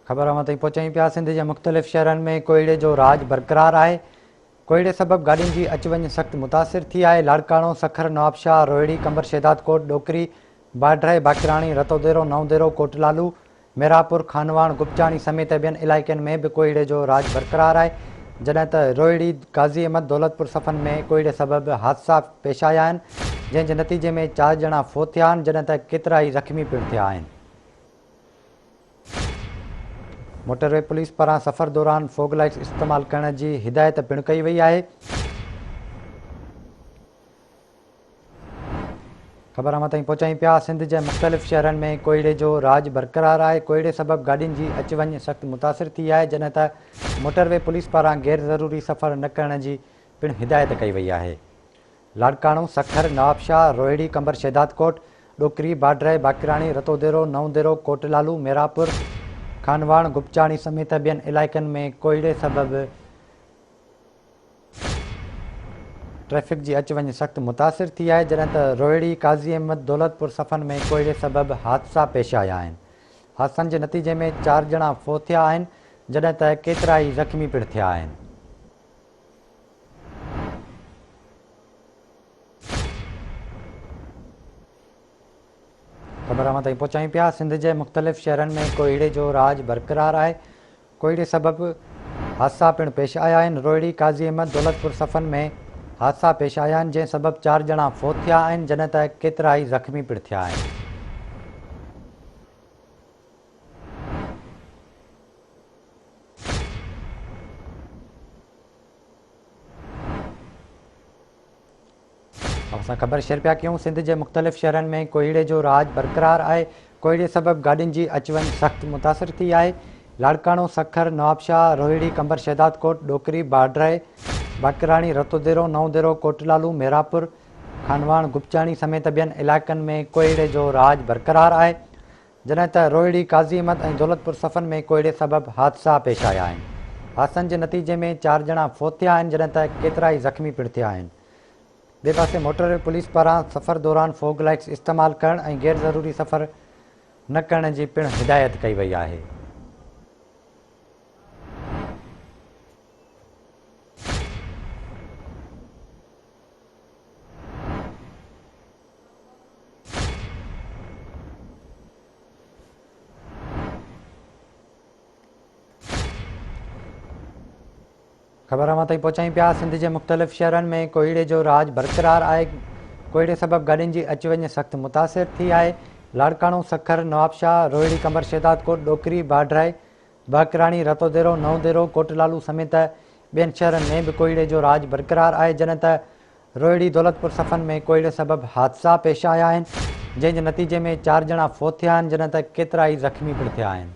خبر اوهان تائين پهچايون پيا سنڌ جي مختلف شهرن ۾ ڪوهيڙي جو راڄ برقرار آهي ڪوهيڙي سبب گاڏين جي اچ وڃ سخت متاثر ٿي آهي لاڙڪاڻو، سکر، نوابشاهه، روهڙي، قمبر شهدادڪوٽ، ڏوڪري، باڊهه، باقراڻي، رتوديرو، نئون ديرو، ڪوٽ لالو، ميراپور، خانواهڻ، گپچاڻي سميت ٻين علائقن ۾ به ڪوهيڙي جو راڄ برقرار آهي جڏهن ته روهڙي، قاضي احمد، دولتپور صفن ۾ ڪوهيڙي سبب حادثا پيش آيا آهن جنهن جي نتيجي ۾ چار ڄڻا فوت ٿيا آهن جڏهن ته ڪيترائي زخمي پڻ ٿيا آهن. موٽر وي پوليس پاران سفر دوران فوگ لائٽس استعمال ڪرڻ جي هدايت پڻ ڪئي وئي آهي. خبر اوهان تائين پهچايون پيا سنڌ جي مختلف شهرن ۾ ڪوهيڙي جو راڄ برقرار آهي ڪوهيڙي سبب گاڏين جي اچ وڃ سخت متاثر ٿي آهي جڏهن ته موٽر وي پوليس پاران غير ضروري سفر نه ڪرڻ جي پڻ هدايت ڪئي وئي آهي. لاڙڪاڻو، سکر، نوابشاهه، روهڙي، قمبر شهدادڪوٽ، ڏوڪري، باڊهه، باقراڻي، رتوديرو، نئون ديرو، ڪوٽ لالو، ميراپور، خانواهڻ، گپچاڻي سميت ٻين علائقن ۾ ڪوهيڙي سبب ٽريفڪ جي اچ وڃ سخت متاثر ٿي آهي، جڏهن ته روهڙي، قاضي احمد، دولتپور صفن ۾ ڪوهيڙي سبب حادثا پيش آيا آهن. حادثن جي نتيجي ۾ چار ڄڻا فوت ٿيا آهن، جڏهن ته ڪيترائي زخمي پڻ ٿيا آهن. خبر اوهان تائين پهچايون پيا سنڌ جي مختلف شهرن ۾ ڪوهيڙي جو راڄ برقرار آهي ڪوهيڙي سبب حادثا پڻ پيش آيا آهن روهڙي قاضي احمد دولتپور صفن ۾ حادثا پيش آيا آهن جنهن سبب چار ڄڻا فوت ٿيا آهن جڏهن ته ڪيترائي زخمي پڻ ٿيا آهن. اوهان سان خبر شيئر پيا ڪيون سنڌ جي مختلف شهرن ۾ ڪوهيڙي جو راڄ برقرار آهي ڪوهيڙي سبب گاڏين جي اچ وڃ سخت متاثر ٿي آهي لاڙڪاڻو سکر نوابشاهه روهڙي قمبر شهدادڪوٽ ڏوڪري باڊهه باقراڻي رتوديرو نئون ديرو ڪوٽ لالو ميراپور خانواهڻ گپچاڻي سميت ٻين علائقن ۾ ڪوهيڙي جو راڄ برقرار آهي جڏهن ته روهڙي، قاضي احمد ۽ دولتپور صفن ۾ ڪوهيڙي سبب حادثا پيش آيا آهن. حادثن جي نتيجي ۾ چار ڄڻا فوت ٿيا آهن جڏهن ته ڪيترائي زخمي پڻ ٿيا آهن. ٻئي پاسي موٽر وي پوليس پاران سفر دوران فوگ لائٽس استعمال ڪرڻ ۽ غير ضروري سفر نه ڪرڻ جي پڻ هدايت ڪئي وئي آهي. خبر اوهان تائين پهچايون پيا سنڌ جي مختلف شهرن ۾ ڪوهيڙي جو راڄ برقرار آهي ڪوهيڙي سبب گاڏين جي اچ وڃ سخت متاثر ٿي آهي لاڙڪاڻو سکر نوابشاهه روهڙي قمبر شهدادڪوٽ ڏوڪري باڊهه باقراڻي رتوديرو نئون ديرو ڪوٽ لالو سميت ٻين شهرن ۾ به ڪوهيڙي جو راڄ برقرار آهي جڏهن ته روهڙي دولتپور صفن ۾ ڪوهيڙي سبب حادثا پيش آيا آهن، جنهن جي نتيجي ۾ چار ڄڻا فوت ٿيا آهن، جڏهن ته ڪيترائي زخمي پڻ ٿيا آهن.